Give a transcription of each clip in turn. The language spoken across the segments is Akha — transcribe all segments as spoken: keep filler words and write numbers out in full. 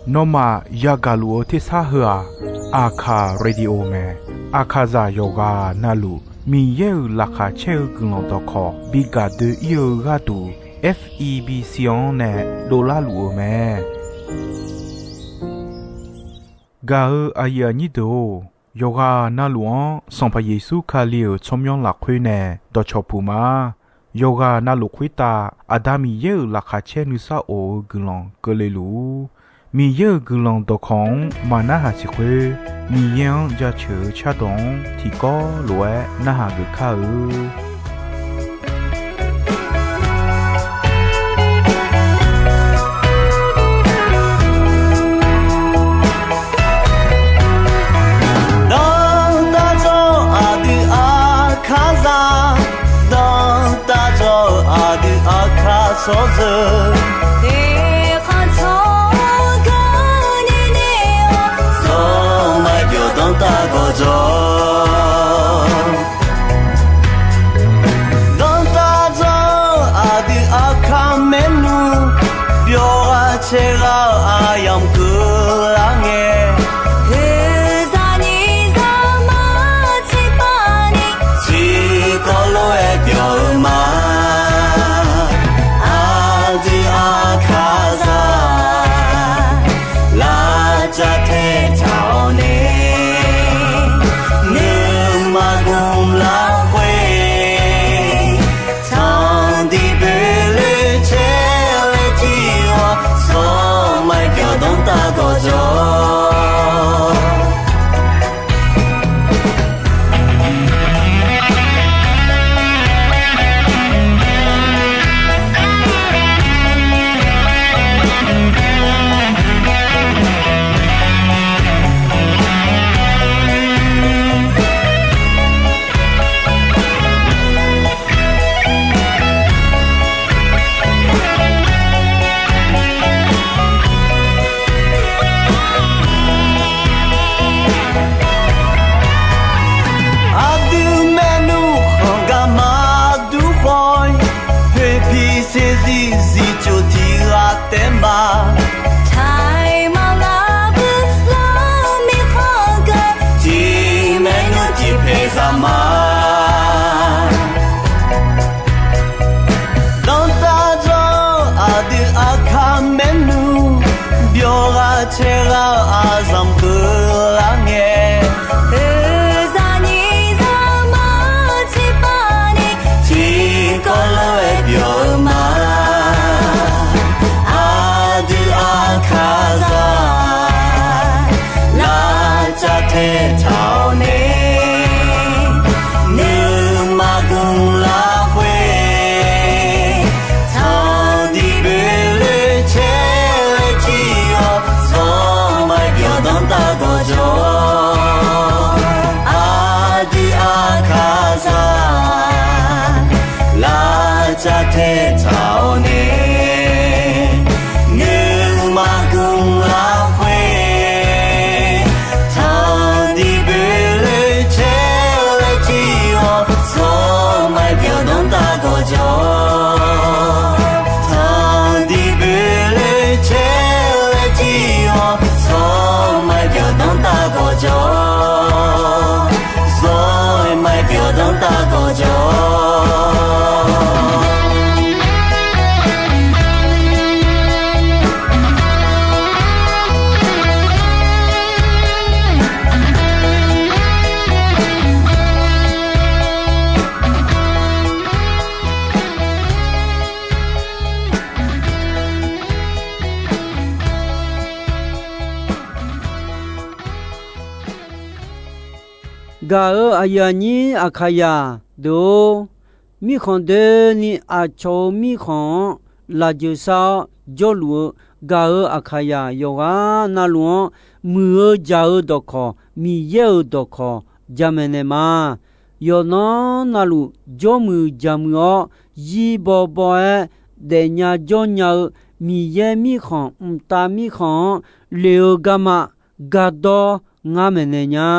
Nawmaf yagaq luf-eu tersar heu-aq, Aqkaq Radio mae. Aqkaqzaq yawqghaq navluf Miqyaer-euq laqkhaq caer-eu guiqlanq dawqkawq bi gaq doe-ir-eu gharduq, F E B C-anr nae dovlar luf-eu mae. Gaq-eu aqyuif aqnyir deuq-or, yawqghaq navluf-anr Sanqpaq Yeqsur Kali-euq tsawrmyanr lafkhoer nae dawqcawq puq ma. Yawqghaq navluf khoertav Aqda Miqyaer-euq laqkhaq caer nuisar of-eu guiqlanq keuvle luf-ur. Miqyaer-euq guiqlanq dawqkawq-anr maqnarhaq siq khoer, Miqyaer-anr jaceuq-eu cardawq-anr tiqkawv lof-aer narhaq geuf kar-eu. Danrtav jawr-eu aqdui Aqkaqzaq, danrtav jawr-eu aqdui Aqkaq tsawrjeuq, eqkhanq tsawrganr nae nae-awr, zawr maqbyawq danrtav gawqjawq. Danrtav jawr-eu aqdui Aqkaq maernmr, byawq ghaq caer ghaq-eu aqyamq keuvlar ngae, heuzaq nyiq zaqmar tserpav ni, tiqkawv lof-aer byawq-eu ma. Aqdui Aqkaqzaq, lavcav taetaq-awr nae, nuima gmq lafkhoer, tanqdiq boeloe caer-aer tir-awr, zawr maqbyawq danrtav gawqjawq. Aqdui maernmr khanq garma dur khawf-ir, poeqpiq saeqzir zifcoq tiq ghaq taef ma. Taiq maqngaq bui lar-eu mirkhanq gaq, tiq maernmr tiq paeq zaq ma. Danrtav jawr-eu aqdui Aqkaq maernmr, byawq ghaq caer ghaq-eu aqzanq keuvlar ngae, heuzaq nyiq zaqmar tserpav ni, tiqkawv lof-aer byawq-eu ma. Aqdui Aqkaqzaq, lavcav taetaq-awr nae, nuima gmq lafkhoer, tanqdiq boeloe caer-aer tir-awr, zawr maqbyawq danrtav gawqjawq. Aqdui Aqkaqzaq, lavcav taetaq-awr nae, nuima gmq lafkhoer, tanqdiq boeloe caer-aer tir-awr, zawr maqbyawq danrtav gawqjawq. Tanqdiq boeloe caer-aer tir-awr, zawr maqbyawq danrtav gawqjawq. Zawr-aer maqbyawq danrtav gawqjawq. Gaq-euq aqyuif aqnyir Aqkaqzaq deuq-or, mirkhanq doeni aqcawq-euq mirkhanq-anr lafjeuq sar-awr jawrluf-eu gaq-euq Aqkaqzaq yawqghaq navluf-anr, muiq-eu jaq-eu dawqkawq, Miqyaer-euq dawqkawq jamaeq naeq ma. Yawqnan navluf jawrmuiq jaqmuiq-awr, zir bawbaw-aer daefnya jawrnya-eu Miqyaer mirkhanq, mqtav mirkhanq-anr lef-eu garma gardawr ngar maeqnaeq nya.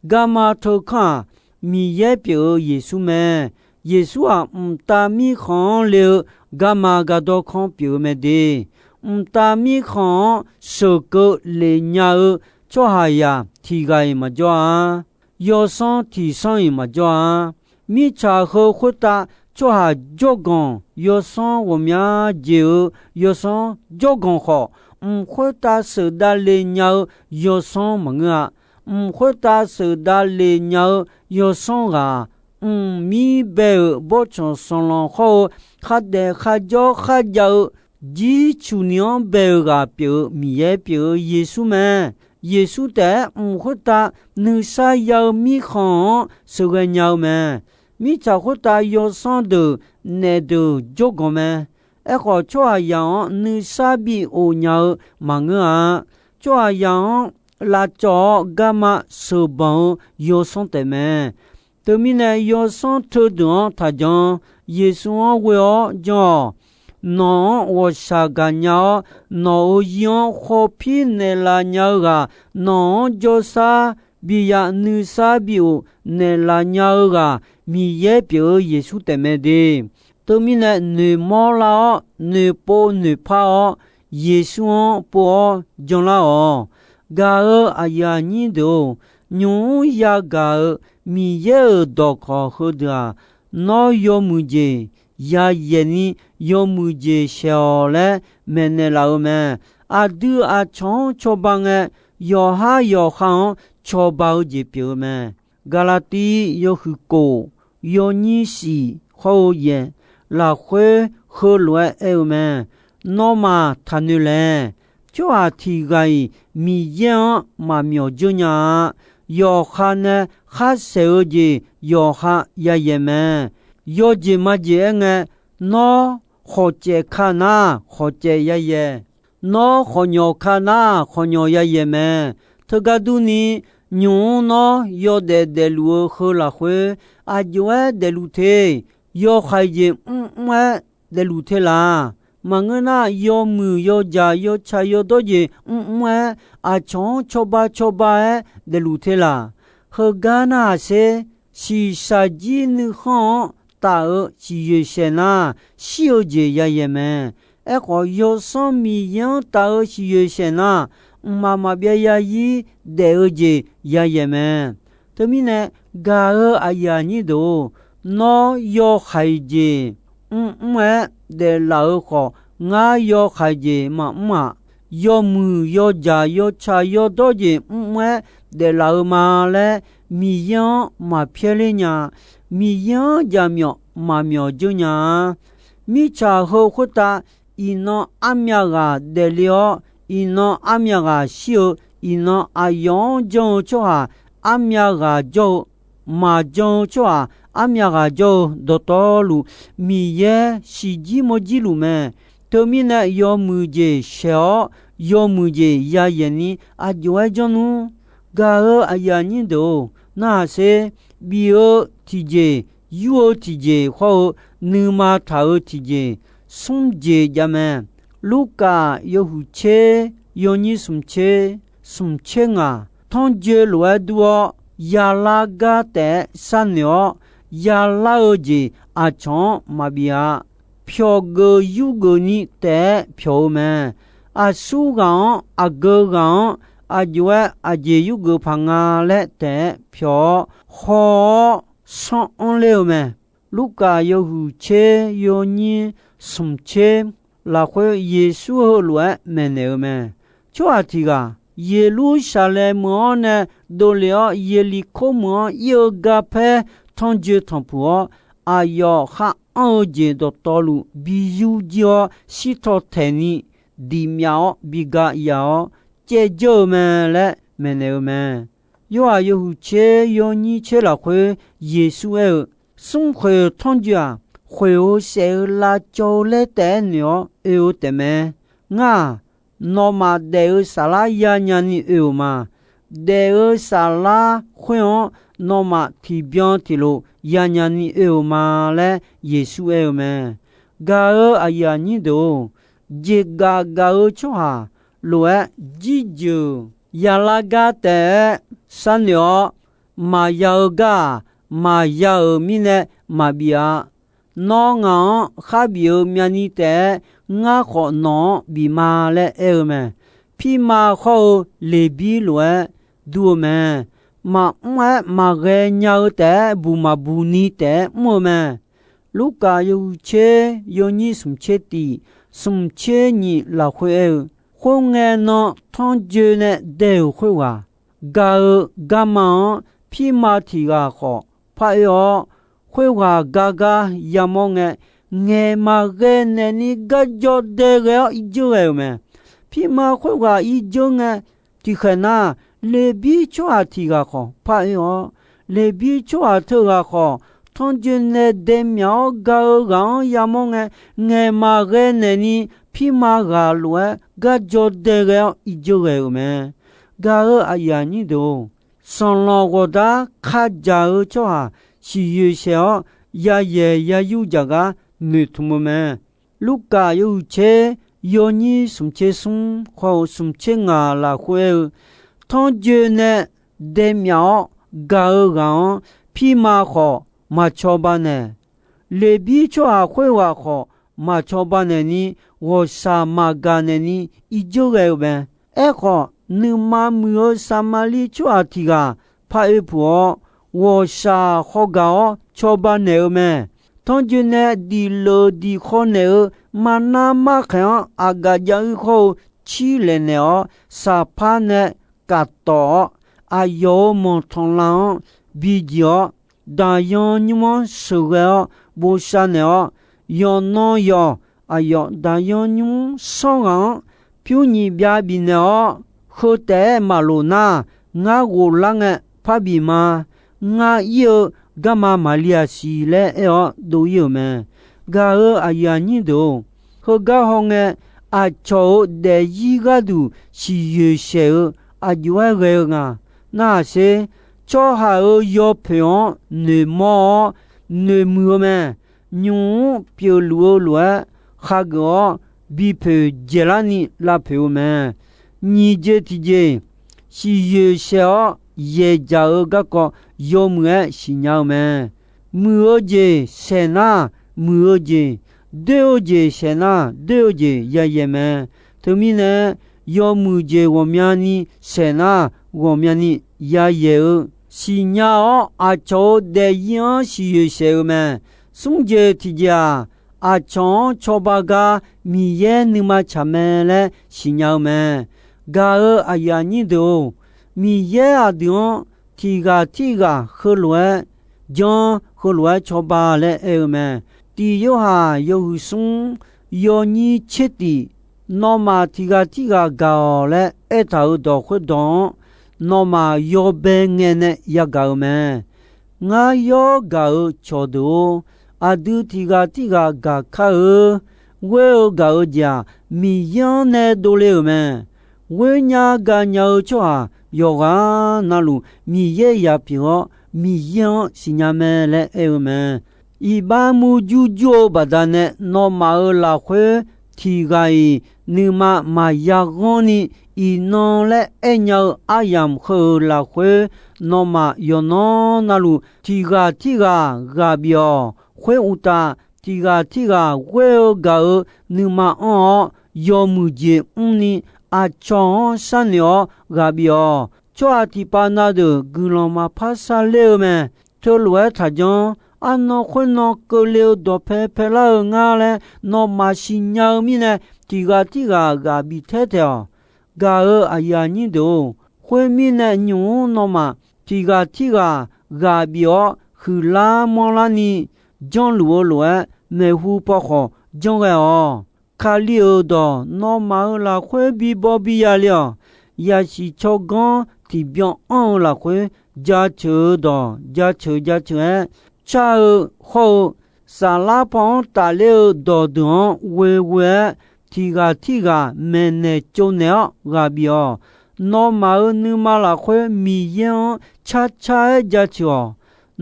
Garma teukanr-aq, Miqyaer pyeuf-eu Yeqsur mae. Yeqsur-aq, mqtav mirkhanq-anr le-eu garma gardawr kanr pyeuf-eu mae de. mqtav mirkhanq-anr sheuqkeuv lef nya-eu tsawrhaqzaq tiq ghaq-iq maqjawr-a. Yawsanr tiq sanr-iq maqjawr-a. Mirtsaq heu khoertav tsawrhaq jawrganq yawsanr ghawqmya jeq-eu yawsanr jawrganq khawf, mq khoertav sheuqdav le nya-eu yawsanr maqngeur-a. Mq khoertav sheuqdav le nya-eu yawsanr ghaq, mq mir bae-euq bawrtsanq sanqlanq hawr-eu khardaef kharjawr kharjav-eu jircuq ni-anr bae-eu ghaq pyeuf-eu Miqyaer pyeuf-eu Yeqsur mae. Yeqsur taef-aer mq khoertav nuisar ya-eu mirkhanq-anr sheuqghae nya-eu mae. Mirtsaq khoertav yawsanr deuq naef deuq jawrganq mae. Aerkhawf, tsawrhaqzaq-anr nuisar bi of nya-eu maqngeur-a. Tsawrhaqzaq-anr lavcawv-awr garma sheuqbanq-eu yawsanr taef mae. Teumirnae, yawsanr teudeuq-anr taqjan. Yeqsur-anr ghoe-awr jan-awq. Nawq-anr ghawqshaq gaqnya-awr, nawq-euq zir-anr khawpir naeqlaf nya-eu ghaq, nawq-anr jawrsar bi ya nuisar bi of naeqlaf nya-eu ghaq, Miqyaer pyeuf-eu Yeqsur taef mae de. Teumirnae, noeqmawr lar-awr, noeqpov noeqpar-awr, Yeqsur-anr pov-awr janlar-awq. Gaq-eu aqyuif aqnyir deuq-or, nymq mr yagaq-euq Miqyaer-euq dawqkawq heudeuq-aq, nawr yawmuiq jeq yayaeq ni yawmuiq jeq shaeq-awq laer maeqnaeq laf-eu mae. Aqdui aqcawq-anr cawba ngae, yawqhar yawqha-anr cawba-eu jeq pyeuf-eu mae. Gaqlaqtiv yawhuiq kof yawnyir shif hawr-eu yaeq lafkhoer heulof-aer aer-eu mae. Nawmaf taqnoeq laeq. Tsawrhaq tiq ghaq-iq Miqyaer-anr maqmyawf dzeur nya-a. Yawqha nae khar saeq-eu jeq yawqha yayaeq mae. Yawjeq majeq aerngae, nawr khawqcaef ka nar khawqcaef yayaeq, nawr khawqnyawq ka nar khawqnyawq yayaeq mae. Teugar durni, nymq mr nawr yawdaef daefluf-eu heu lafkhoer aqjox-aer daefluf te. Yawhaiq jeq mrmr-aer daefluf te laq. Maqngeur nar, yawmuiq yawjaq yawtsaq yawdawr jeq mrmr-aer, aqcawq-anr cawba cawba-aer daefluf te laq. Heugar narhaq sher, shiqshaq jir nuikhanr-anr taf-eu siqyoeq shaeq nar, shir-eu jeq yayaeq mae. Aerkhawf, Yawsanr Miqyaer-anr taf-eu siqyoeq shaeq nar, mqmaq maqbyav yazir daef-eu jeq yayaeq mae. Teumirnae, gaq-eu aqyuif aqnyir deuq-or, nawr yawhaiq jeq mrmr-aer daeflaf-eu khawf, ngar yawhaiq jeq maqmr-aq, yawmuiq yawjaq yawtsaq yawdawr jeq mrmr-aer daeflaf-eu ma laer Miqyaer-anr maqpyaer ler nya. Miqyaer-anr jaqmyawf maqmyawf dzeur nya-a. Mirtsaq heu khoertav iqnan armyav ghaq daefle-awr, iqnan armyav ghaq shir-eu, iqnan aqyawf-anr janr-eu tsawrhaq armyav ghaq jawr-eu, maqjan-eu tsawrhaq armyav ghaq jawr-eu dawqtawvluf, Miqyaer shiqjir mawrjir luf mae. Teumirnae, yawmuiq jeq shaeq-awr, yawmuiq jeq yayaeq ni aqjox-aer janr nmr. Gaq-eu aqyuif aqnyir deuq-or, narhaq sher. Bif-eu tiqjeq, yur-eu tiqjeq hawr-eu nuima taq-eu tiqjeq, smr jeq jav mae. Lurkaf yawhuiq tser, yawnyir smq tser, smq tser ngaq, tanrjoe lof-aer dur-awr, yalar gar taef-aer sharnoeq-awr, yalar-eu jeq aqcawq-anr maqbif-a. Pyawqgeuf yurgeuf ni taef-aer pyawq-eu mae. Aqsur ghaq-anr, aqgeu ghaq-anr, aqjox-aer aqjeq yurgeuf paq nga laer taef-aer pyawq-awr, haw-awr sanr anr ler-eu mae. Lurkaf yawhuiq tser, yawnyir smq tser lafkhoer Yeqsur heulof-aer maeqnaeq-eu mae. Tsawrhaq tiq ghaq Yeqlursaqlaeq meuq-anr nae dovle-awr, Yeqliqkor meuq-anr ir-eu garpaer tanrjoe tanqpuq-awr, aqyawf khar anr-eu jeq dawqtawvluf bi yur jir-awr, shirtaw taeqni diq myav-awr bi ga yaf-awr, caev jawr-eu mae laer maeqnaeq-eu mae. Yorhaq yawhuiq tser yawnyir tser lafkhoer Yeqsur aer-eu, Smrkhoeq tanrjoe-aq, khoeq-eu saef-eu lavcawv-eu laer taef-aer noeq-awr oe-eu taefmae. Ngar-aq, nawmaf daef-eu saflar yanya ni oe-euq ma. Daef-eu saflar khoer-anr nawmaf tiqbyan tiqlof yanya ni oe-euq ma laer Yeqsur aer-eu mae. Gaq-eu aqyuif aqnyir deuq-or, jeqgaf gaq-eu tsawrhaq lof-aer jirjeuq yalar gar taef-aer sharnoeq-awr, maqya-eu gar-aq, maqya-euq mirnae maqbif-a. Nawr ngaq-anr kharbif-eu myavni taef-aer ngar khawf nawq-anr bif ma laer aer-eu mae. Pirma hawr-eu Leqbir lof-aer dur-eu mae. Maqmr-aer maqghae nya-eu taef-aer buq maqbuq ni taef-aer mr-eu mae. Lurkaf yawhuiq tser yawnyir smq tser tif, smq tser nyiq lafkhoer aer-eu, khoerngae nan tanrjoe nae dae-euq khoerghaq gaq-eu garma-anr pirma tiq ghaq khawf paroer-awr, khoerghaq gar gar yamawr ngae, ngaeq maqghae naeqni garjawr dae ghae-awr irdzeur ghae-euq mae. Pirma khoerghaq irdzeur ngae, tiqkhaeq nar, Leqbir tsawrhaq tiq ghaq khawf paroer-awr, Leqbir tsawrhaq teughaq khawf tanrjoe nae dae myaf-awr gaq-eu ghaq-anr yamawr ngae, ngaeq maqghae naeqni pirma ghaq lof-aer garjawr dae ghae-awr irdzeur ghae-euq mae. Gaq-eu aqyuif aqnyir deuq-or, sanqlanq ghawqdar kajaq-eu tsawrhaq siqyoeq shaeq-awr yayaeq yayur jaq gar noeqtmq-eu mae. Lurkaf yawhuiq tser yawnyir smq tser smr khawf-eu smq tser ngaq lafkhoer aer-eu, tanrjoe nae dae myaf-awr gaq-eu ghaq-anr pirma khawf maqcawba naeq, Leqbir tsawrhaq khoerghaq khawf maqcawba naeqni, ghawqshaq maqgaq naeqni irdzeur ghae-eu mae. Aerkhawf, nuima muiq-eu Saqmaqliv tsawrhaq tiq ghaq paroer puq-awr, ghawqshaq hawgaq-awr cawba naeq-eu mae. Tanrjoe nae diqleuq diqkhaw naeq-eu marnar markhaeq-anr aqgaf jav-ir hawr-eu cir laeq naeq-awr, saqpar nae kaf tawf-awr, aqyawf-euq manqtanqlav-anr bijiq-awr, daqyan nymr-anr sheuqghae-awr bosav naeq-awr, yawqnan yawq aqyawf daqyan nymr sanr ghaq-anr pyur nyiq byav bifnaeq-awr, heu taef-aer maqlof nar, ngar ghoflar ngae parbi ma. Ngar ir-eu garma maqli-aq siq laer aer-awr dov-ir-euq mae. Gaq-eu aqyuif aqnyir deuq-or, heugar hawngae, aqcawq-euq daefzir gharduq siqyoeq shaeq-eu aqjox-aer ghae-eu nga. Narhaq sher, tsawrhaq-euq yawpoeq-anr noeqmawr-awr noeqmuiq-eu mae. Nymq-mr pyeufluf-eu lof-aer khageuf-awr, bipoeq dzaeqlarni lavpoeq-eu mae. Nyiq jeq tiqjeq, siqyoeq shaeq-awr yaeqdzaq-eu garkawv yawmuiq-aer siqnya-eu mae. Muiq-eu jeq shaeq nar, muiq-eu jeq, doer-eu jeq shaeq nar, doer-eu jeq yayaeq mae. Teumirnae, yawmuiq jeq ghawqmyani shaeq nar, ghawqmyani yayaeq-eu siqnya-awr, aqcawq-euq daefzir-anr siqyoeq shaeq-eu mae. Smr jeq tiqjeq-aq, aqcawq-anr cawba gar Miqyaer nuima tsaq mae laer siqnya-eu mae. Gaq-eu aqyuif aqnyir deuq-or, Miqyaer aqdui-anr tiq ghaq tirghaq heulof-aer janr, heulof-aer cawba laer aer-eu mae. Tiq Yorhaq yawhuiq smr yawnyir tser tif, nawmaf tiq ghaq tirghaq gaq-awq laer aertaq-euq dawq khoerdawq-anr, nawmaf yawbae ngae nae yagaq-eu mae. Ngar yawr gaq-euq cawqdeuq-or, aqdui tiq ghaq tirghaq gaq kar-eu. Ghoer-eu gaq-eu jeq-aq, Miqyaer-anr nae dovle-euq mae. Ghoer nya gaq nya-eu tsawrhaq yawqghaq navluf Miqyaer ya pyeuf-awr, Miqyaer-anr siqnya mae laer aer-eu mae. Iqbax murjur jur-eu baqdanae nawmaf-euq lafkhoer tiq ghaq-iq nuima maqya ghanr ni, iqnan laer aernya-eu aryamq heu-euq lafkhoer, nawmaf yawqnan navluf tiq ghaq tirghaq ghaq bif-awq. Khoeruqtaf, tiq ghaq tirghaq ghoer-eu gaq-eu nuima anr-awr, yawmuiq jeq mrni aqcawq-anr sharnoeq-awr ghaq bif-awq. Tsawrhaq tiqpav na deuq guiqlanq maqpar sharler-eu mae. Teulof-aer taqjanr. Arnan khoernan keuvle-eu dawqpae paelar-eu ngar laer nawmaf siqnya-eu mirnae, tiq ghaq tirghaq ghaq bif taer taeq-awq. Gaq-eu aqyuif aqnyir deuq-or, khoermirnae nymq-mr nawmaf tiq ghaq tirghaq ghaq bif-awr huiqlar manrlar ni, janrluf-eu lof-aer maeqhu paw khawf janr ghae-awq. Kali-euq dawq nawmaf-euq lafkhoer bibaw biya le-awq. Yasiq tsawrganr tiqbyan anr-eu lafkhoer jaceuq-eu dawq jaceuq jaceuq-aer car-eu hawr-eu, saflar paw-anr tafler-eu dawqdeuq-anr ghoeghoe-aer, tiq ghaq tirghaq maeqnaeq tsovnaeq-awr ghaq bif-awq. Nawmaf-euq nuima lafkhoer Miqyaer-anr carcar-aer jaceuq-awq.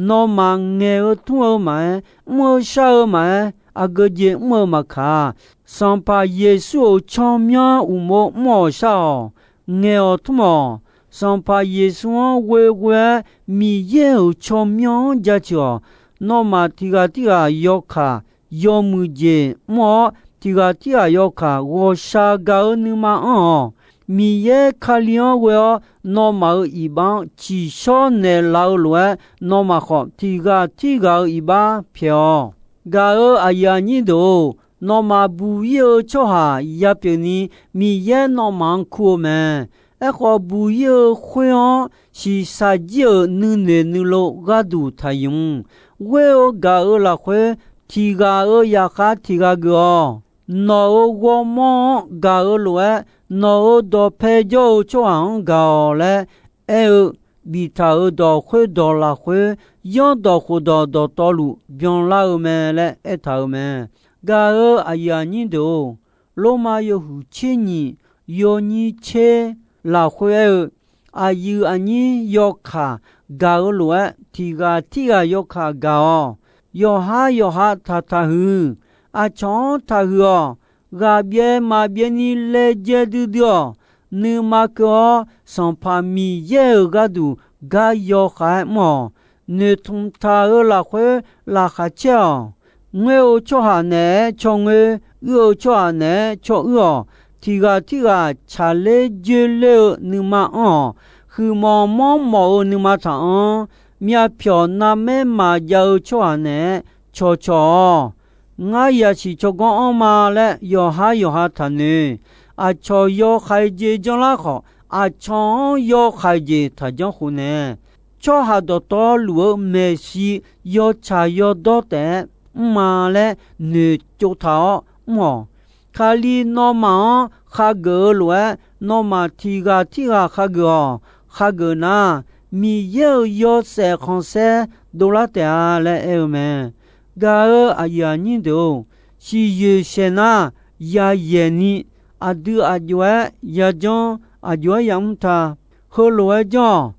Nawmaf ngaeq-eu tmr-eu maqaer, mr-eu shar-eu maqaer, aqgeu jeq mr-eu maqkaq, Sanqpaq Yeqsur-euq tsawrmyanr uqmov mr-awq shar-awq. Ngaeq-awq tmr-awq. Sanqpaq Yeqsur-anr ghoeghoe-aer Miqyaer-euq tsawrmyanr-anr jaceuq-awq. Nawmaf tiq ghaq tirghaq yawkaq yawmuiq jeq mr-awr, tiq ghaq tirghaq yawkaq ghawqshaq gaq-eu nuima anr-awq. Miqyaer Kali-anr ghoe-awr, nawmaf-euq iqbax-anr tsiqshawr naeqlaf-eu lof-aer, nawmaf khawf tiq ghaq tirghaq-euq iqbax pyaeq-awq. Gaq-euq aqyuif aqnyir deuq-or, nawmaf buq-ir-eu tsawrhaq yapyeuf ni, Miqyaer nawmaf-anr kur-eu mae. Aerkhawf, buq-ir-eu khoer-anr shiqshaq jir-euq nuinoeq nuilov gharduq taqymq. Ghoer-eu gaq-euq lafkhoer, tiq ghaq-euq yaqkhav tiq ghaq geuf-awq. Nawq-euq ghawrmawr-anr gaq-eu lof-aer, nawq-euq dawqpae jawr-eu tsawrhaq-anr gaq-awq laer aer-eu biftaq-euq dawq khoerdawq lafkhoer, yanrdawq khofdawq dawqtawvluf byanlar-eu mae laer aertaq-euq mae. Gaq-euq aqyuif aqnyir deuq-or, Lormav yawhuiq tser nyiq yawnyir tser lafkhoer aer-eu, aqyuif aqnyir yawkaq gaq-eu lof-aer, tiq ghaq tirghaq yawkaq gaq-awq. Yawqhar yawqha taqtaq huiq. Aqcawq-anr taqhuiq-awq. Ghaqbyaev maqbyaev ni laejae duidui-awq. Nuima keuv-awr, Sanqpaq Miqyaer-euq gharduq gar yawkhav-aer mr-awq. Noeqtmq taq-euq lafkhoer laqkhaq caer-awq. Ngoer-eu tsawrhaq naeq-aer caw ngoer, uir-eu tsawrhaq naeq-aer caw uir-awq. Tiq ghaq tirghaq tsaqler joerler-eu nuima anr-awq. Huiqmawf manrmawf-eu nuima taq anr. Myavpyawq navmaer maqjav-eu tsawrhaq naeq-aer cawqcawq-awq. Ngar yasiq tsawrganr anr ma laer yawqhar yawqha taqnoeq. Aqcawq yawkhaeq jeq janrlar khawf, aqcawq-anr yawkhaeq jeq taqjanr khof nae. Tsawrhaq dawqtawvluf-eu maeqshi yawtsaq yawdawr taef-aer mr ma laer noeqtsov taq-awr mr-awq. Kali nawmaf-anr khageuf-eu lof-aer, nawmaf tiq ghaq tirghaq khageuf-awq. Khageuf nar, Miqyaer-euq yawshaef khanqsaer dovlar taef-a laer aer-eu mae. Gaq-euq aqyuif aqnyir deuq-or, siqyoeq shaeq nar, yayaeq ni aqdui aq jov-aer yajanr, aq jov-aer yamr ta. Heulof-aer janr-awq.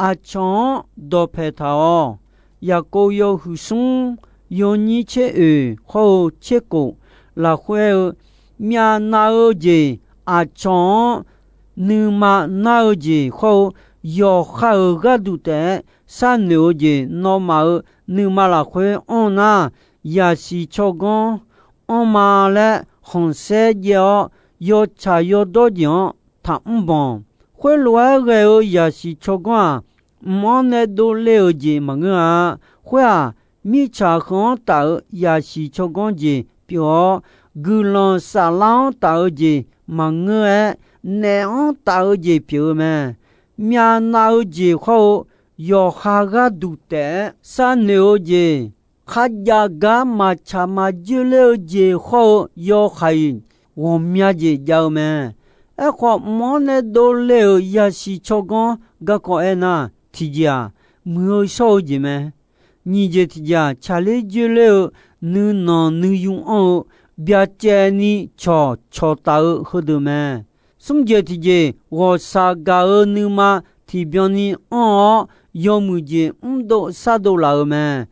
Aqcawq-anr dawqpaeq taq-awq. Yaqkov yawhuiq smr yawnyir tser oeq hawr-eu tser kof lafkhoer aer-eu, myavnav-eu jeq aqcawq-anr nuima nar-eu jeq hawr-eu, yawqha-euq gharduq taef-aer sharnoeq-eu jeq nawmaf-euq nuima lafkhoer anr nar, yasiq tsawrganr anr ma laer khanqsaer jaev-awr, yawtsaq yawdawr jeq-anr taqmr banq. Khoerlof-aer ghae-eu yasiq tsawrganr-aq, mq-anr nae dovle-euq jeq maqngeur-a. Khoer-aq, mirtsaq heu-anr taf-eu yasiq tsawrganr jeq pyeuf-awr, guiqlanq saflar-anr taf-eu jeq maqngeur-aer, naef-anr taf-eu jeq pyeuf-eu mae. Myavnav-eu jeq hawr-eu, yawqha gharduq taef-aer sharnoeq-eu jeq, kharjav gar maqtsaq maqjoer ler-eu jeq hawr-eu, yawhaiq ghawqmya jeq jav-eu mae. Aerkhawf, mq-anr nae dovle-euq yasiq tsawrganr garkawv aernar, tiqjeq-aq, muiq-eu shawr-eu jeq mae. Nyiq jeq tiqjeq-aq, tsaqler joerler-eu, nuinanq nuiyu anr-eu, byacaevni cawq cawqtaf-eu heudeuq mae. Smr jeq tiqjeq, ghawqshaq gaq-eu nuima tiqbyan ni anr-awr, yawmuiq jeq mrdov shardov laf-euq mae.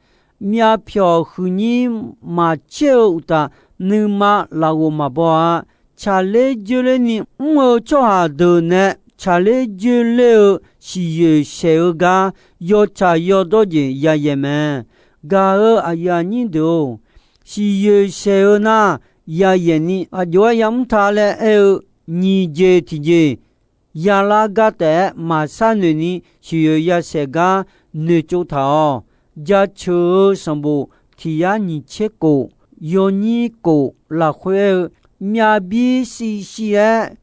Myavpyawq huiqnyir maqcaer-eu uqtaf, nuima lafghof maqbaw-a. Tsaqler joerler ni mr-eu tsawrhaq deuq nae tsaqler joerler-eu siqyoeq shaeq-eu gar yawtsaq yawdawr jeq yayaeq mae. Gaq-euq aqyuif aqnyir deuq-or, siqyoeq shaeq-eu nar, yayaeq ni aq jov-aer yamr ta laer aer-eu, nyiq jeq tiqjeq, yalar gar taef-aer maqsharnoeq ni siqyoeq yasaeq gar noeqtsov taq-awq. Jaceuq-eu sanqbof tiq yar nyiq tser kof, yawnyir kof lafkhoer aer-eu, myavbir shivshiv-aer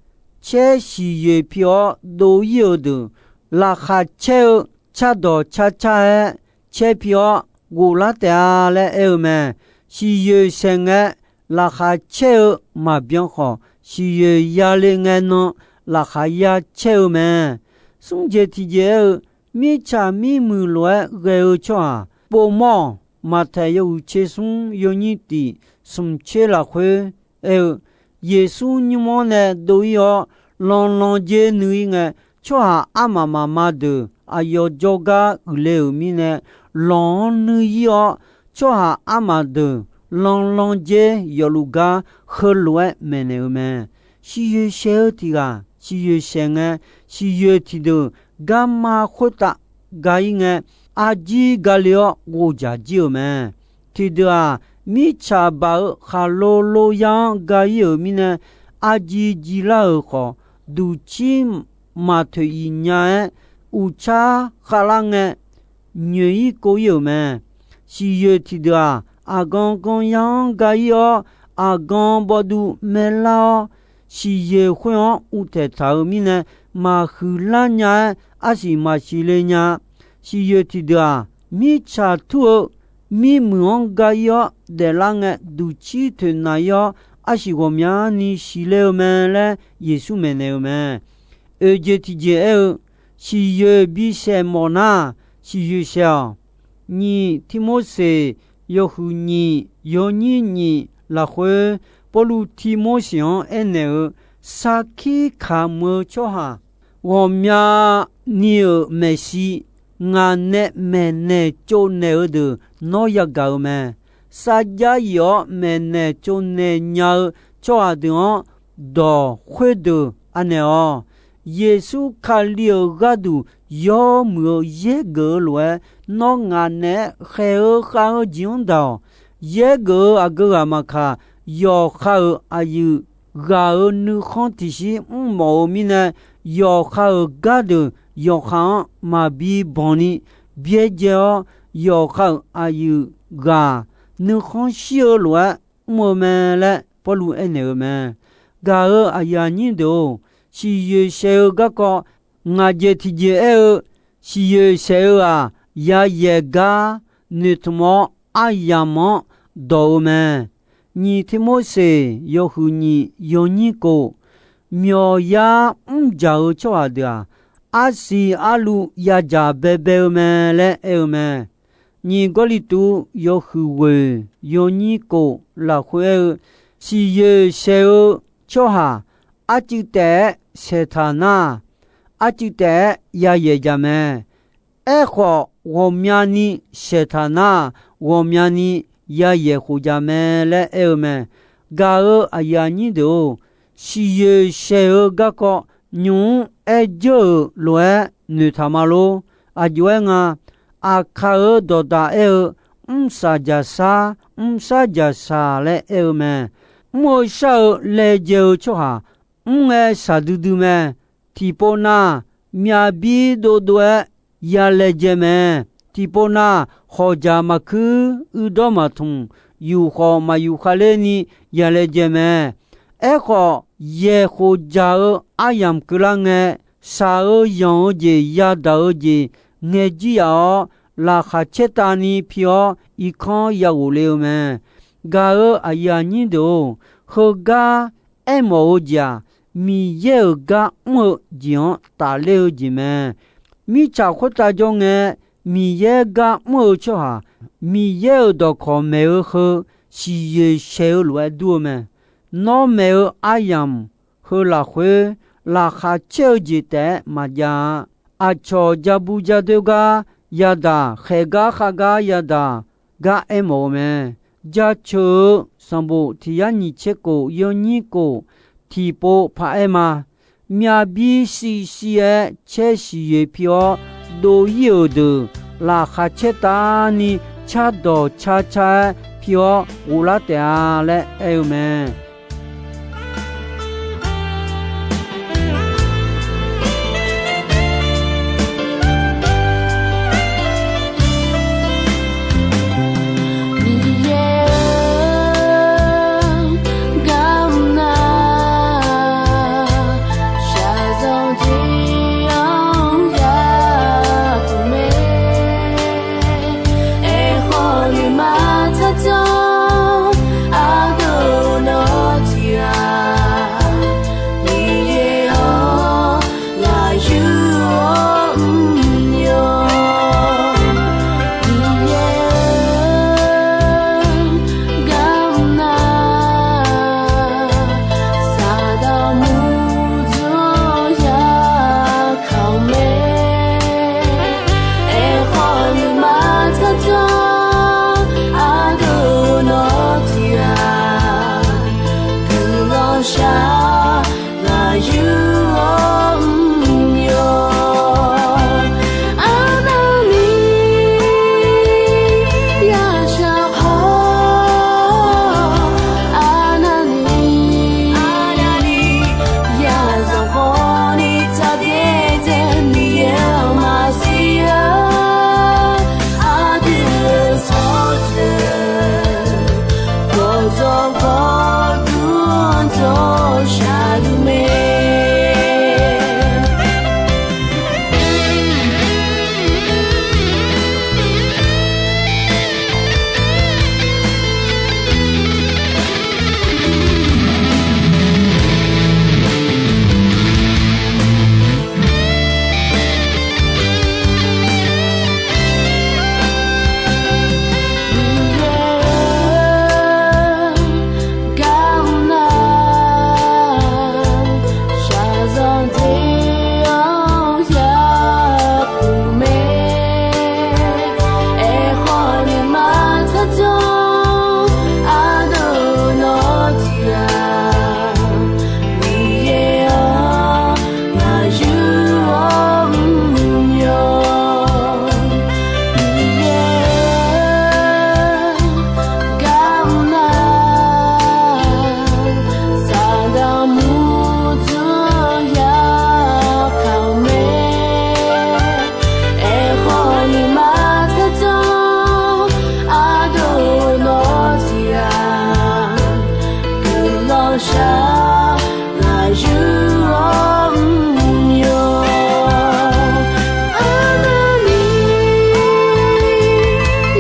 caer siqyoeq pi-awr dov-ir-eu deuq, laqkhaq caer-eu cardawq carcar-aer caer pi-awr ghoflar taef-a laer aer-eu mae. Siqyoeq shaeq ngae, laqkhaq caer-eu maqbyan khawf, siqyoeq yale ngae nan laqkhaq ya caer-eu mae. Smr jeq tiqjeq aer-eu, mirtsaq mirmuiq lof-aer ghae-eu tsawrhaq povmawr-awq. Maqtaeq yawhuiq tser smr yawnyir tiq smq tser lafkhoer aer-eu, Yeqsur nymr-anr nae dov-ir-awr, lanqlanq jer nuiv-ir ngae, tsawrhaq armaf mafma deuq aqyawf jawrgar uiqle-euq mirnae, lanq-anr nuiv-ir-awr, tsawrhaq armaf deuq lanqlanq jer yawfluf gar heulof-aer maeqnaeq-eu mae. Siqyoeq shaeq-eu tiq ghaq siqyoeq shaeq ngae, siqyoeq tiqdeuq garma khoertav ga-ir ngae, arjir gale-awr ghovdzaq jir-euq mae. Tiqdeuq-aq, Mirtsaq baq-eu khaqlo lo ya-anr ga-ir-euq mirnae, arjir jir lar-euq khawf, duqcir maqtoeq iq nya-aer, uqtsar khavlar ngae, nyoeq-ir kov-ir-euq mae. Siqyoeq tiqdeuq-aq, aqgan gan ya-anr ga-ir-awr, aqgan bawduv maerlar-awr, siqyoeq khoer-anr uvtaeq taq-euq mirnae, maqhuiq lar nya-aer arsiq maqsiq le nya. Siqyoeq tiqdeuq-aq, mirtsaq tur-eu mirmuiq-anr ga-ir-awr daeflar ngae, duqcir toeqnaq-ir-awr, arsiq ghawqmyani siqle-eu mae laer Yeqsur maeqnaeq-eu mae. Oeq jeq tiqjeq aer-eu, siqyoeq bisaeq mawf nar, siqyoeq saeq-awq. Nyiq Tirmorseq yawhuiq nyiq yawnyir nyiq lafkhoer, Pawrluv Tirmorseq-anr aernaeq-eu, sarkir kamq-eu tsawrhaq ghawqmyani-euq maeqshi, ngaq nae maeqnaeq tsovnaeq-eu deuq nawr yagaq-eu mae. Sarjax yif-awr maeqnaeq tsovnaeq nya-eu tsawrhaq deuq-anr dawq khoerdeuq anaeq-awq. Yeqsur Kali-euq gharduq yawmuiq-eu yaergeuf-eu lof-aer, nawr ngaq naeq-aer khaeq-eu khav-eu jeq-anr daq-awq. Yaergeuf-eu aqgeu ghaq maqkaq, yawqha-euq aqyuif ghaq-euq nuikhanr tiqshir mrmawf-eu mirnae, yawqha-euq gardeuq yawqha-anr maqbi banq ni byaerdzae-awr, yawqha-euq aqyuif ghaq nuikhanr shir-eu lof-aer mr-eu mae laer Pawrluv aernaeq-eu mae. Gaq-euq aqyuif aqnyir deuq-or, siqyoeq saeq-eu garkawv ngaq jeq tiqjeq aer-eu, siqyoeq saeq-eu-aq, yayaeq gar noeqtmq-awr aryamq-anr dawq-eu mae. Nyiq Tirmorseq yawhuiq nyiq yawnyir kof, myawqyar mrjaq-eu tsawrhaq deuq-aq, arsiq arluv yadzaq baebae-eu mae laer aer-eu mae. Nyiq Gawrliqtu yawhuiq ghoeq yawnyir kof lafkhoer aer-eu, siqyoeq saeq-eu tsawrhaq arcuiv taef-aer saeqtaq nar, arcuiv taef-aer yayaeq jaq mae. Aerkhawf, ghawqmyani saeqtaq nar, ghawqmyani yayaeq khof jaq mae laer aer-eu mae. Gaq-euq aqyuif aqnyir deuq-or, siqyoeq saeq-eu garkawv nymq-mr aer dzeur-euq lof-aer noeqtaq ma lor. Aqjox-aer nga, Aqkaq-euq dawqdaq aer-eu, mrsaq jaqsar, mrsar jaqsaq laer aer-eu mae. Mr-eu shar-eu laejae-eu tsawrhaq, mr ngae shaqdui dui mae. Tiqpov nav, myavbir dovdov-aer yalaejae mae. Tiqpov nav, hawqjaq maqkuir, uirdawr maqtmq, yufkhawf maqyuf khavler ni yalaejae mae. Aerkhawf, yaeqkhof jaq-eu aryamq keuvlar ngae, shaq-eu yanq-eu jeq yadaq-eu jeq ngaejir yaf-awr, laqkhaq caertavni pi-awr irkanr yaghof le-eu mae. Gaq-euq aqyuif aqnyir deuq-or, heugar aermawf-eu jeq-aq, Miqyaer-euq gar mr-eu jeq-anr tafler-eu jeq mae. Mirtsaq khoertav jawr ngae, Miqyaer gar mr-eu tsawrhaq, Miqyaer-euq dawqkawq maeq-eu heu siqyoeq saeq-eu lof-aer dur-eu mae. Nawr maeq-eu aryamq heu lafkhoer, laqkhaq caer-eu jeq taef-aer maqjav-a. Aqcawq ja bu ja doer gar yadaq, khaeq gar khav gar yadaq, gar aermawf-eu mae. Jaceuq-eu sanqbof tiq yar nyiq tser kof yawnyir kof tiqpov paq-aer ma. Myavbir shivshiv-aer caer siqyoeq pi-awr, dov-ir-euq deuq laqkhaq caertavni cardawq car car-aer pi-awr ghoflar taef-a laer aer-eu mae. Miqyaer-eu gar mr nar, shaqzanq tiq-anr yataq mae. Aerkhawf nuima tsardzanr ardeuv nawq shaqluf mae. Miqyaer-or, garhu nar, shaqzanq teq-anr yapuq mae. Aerkhawf ni maqtaq janr, ardeuv nawr tiq ghaq, Miqyaer-or, ngaq yur-awr mr-awr. Miqyaer-or, garhu nar, saqdaq murdzaq-anr yapuq mae. Aerkhawf ni maqtaq janr, ardeuv nawr tiq ghaq, guiqlanq shar, ngaq yur-awr mr-awr. Arnavni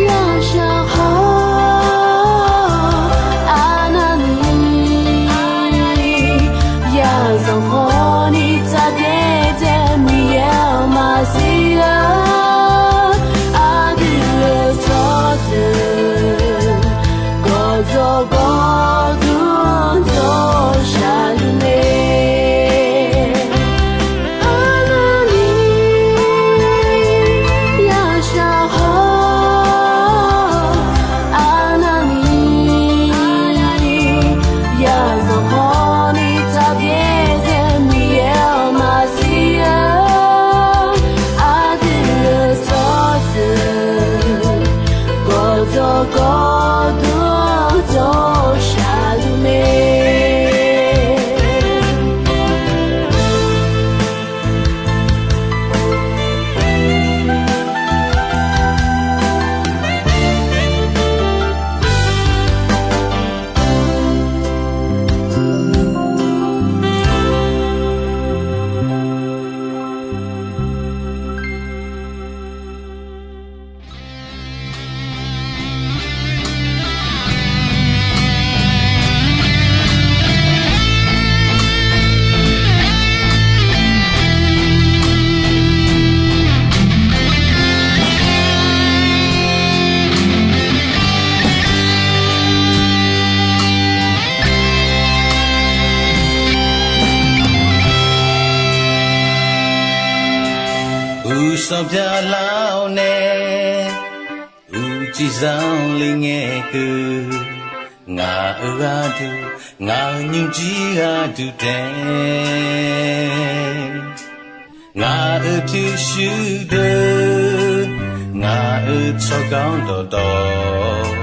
yashaq khawf, arnavni yazanq khawf ni tsaqdaev dzae, Miqyaer-anr maqsiq-a. Aqdui-euq tsawrjeuq gawqjawq gawqdmr dawq shaqluf mae. Arnavni yashaq khawf, arnavni yazanq khawf ni tsaqdaev dzae, Miqyaer-anr maqsiq-a. Aqdui-euq tsawrjeuq gawqjawq gawqdmr dawq shaqluf mae. Uqsanq byaqlar-awr nae, uqcif zanqler ngae keuv, ngaq-euq gharduq, ngaq-euq nymrjir gharduq taef, ngaq-euq pyurshuir deuq, ngaq-euq tsawrganr dawqtawv,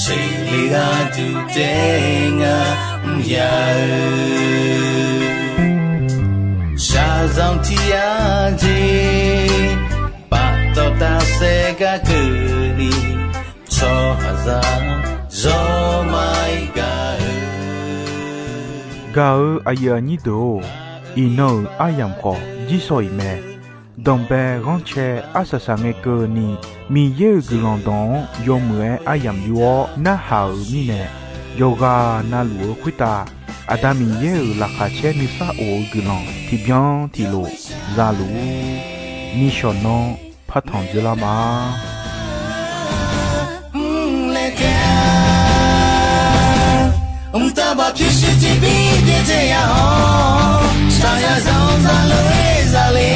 seqle gharduq taef ngar mr ya-eu. Shaqzanq tiq yar jeq, paftawf tafsaef gar keuvni, tsawrhaqzaq zawr ma-ir gaq-eu. Gaq-eu aqyuif aqnyir deuq-or, iqnan-euq aryamq khawf jirsawq iq mae. Danqbae ghanrcae arsaq saq ngae keuvni, Miqyaer-euq guiqlanq dawq-anr yawmuiq-aer aryamq yur-awr narhaq-euq mirnae, yawqghaq navluf-eu khoertav Aqda Miqyaer-euq laqkhaq caer nuisar of-eu guiqlanq tiqbyan tiqlof za luf-ur. Nishawq nanr partanq dzeurlar ma. Mqtav baq pyurshuir tiqbir byaerdzae ya-awr, shaqzanq zaqlof-aer zaqle.